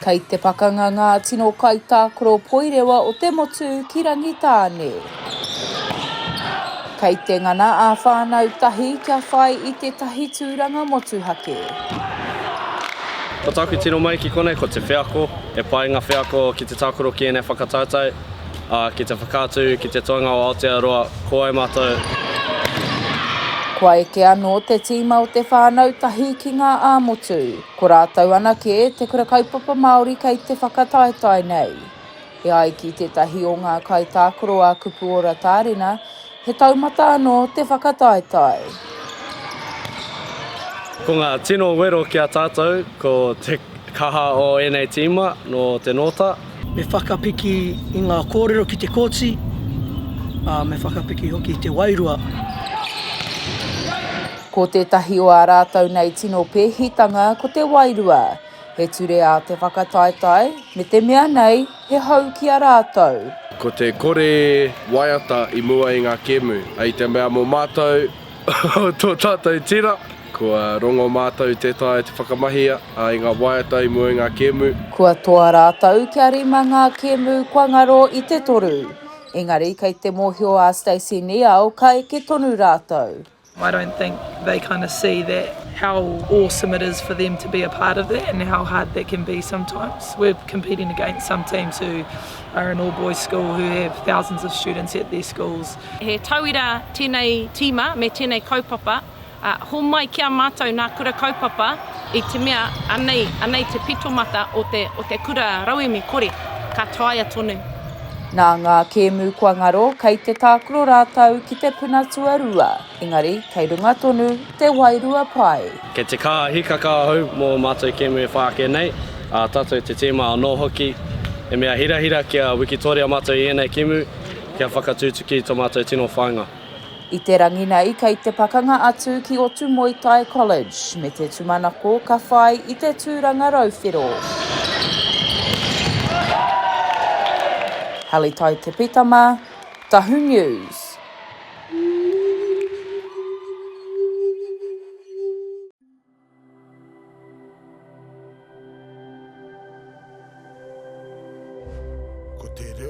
Kei te pakanga ngā tino kaitākaro poirewa o te motu ki Rangitāne. Kei te ngana a Whānau Tahi kia whai i tētahi tūranga motuhake. Ko tāku tino mahi ki konei ko te wheako, he pai ngā wheako ki te tākaro ki ēnei whakataetae, ā, ki te whakaatu ki te toenga o Aotearoa ko wai mātou. Kua eke anō te tīma o te Whānau Tahi ki ngā ā-motu. Ko rātou anake te kura kaupapa Māori kei te whakataetae nei. E ai ki tētahi o ngā kaitākaro a Kupuora Tārena, he taumata anō te whakataetae. Ko ngā tino wero ki a tātou ko te kaha o ēnei tīma nō te Nōta. Me whakapiki i ngā kōrero ki te kōti, ā, me whakapiki hoki i te wairua. Ko tētahi o ā rātou nei tino pēhitanga ko te wairua, he ture ā te whakataetae, me te mea nei, he hou ki a rātou. Ko te kore waiata i mua i ngā kēmu, i te mea mō mātou, tō tātou tira. Kua rongo mātou tē taea te whakamahia i ngā waiata i mua i ngā kēmu. Kua toa rātou kia rima ngā kēmu kua ngaro i te toru. Engari kei te mōhio a Stacey Niao ka eke tonu rātou. I don't think they kind of see that how awesome it is for them to be a part of that and how hard that can be sometimes. We're competing against some teams who are an all boys school who have thousands of students at their schools. He tauira tēnei tīma me tēnei kaupapa Ā, homai ki a mātou nā kura kaupapa i te mea anei, anei te pito mata o te, o te kura rauemi kore, ka taea tonu. Nā ngā kēmu kua ngaro, kei te tākaro rātou ki te puna tuarua, engari kei runga tonu te wairua pai. Kei te kaha hikaka ahau mō mātou kēmu e whai ake nei, ā, tātou te tīma anō hoki. He mea hirahira kia wikitoria mātou i ēnei kēmu, kia whakatutuki i tō mātou tino whāinga. I te rangi nei kei te pakanga atu ki Otumoetai College me te tumanako ka whai i te tūranga rauwhero. Halitai Te Pitama, Tahu News. Ko te reo.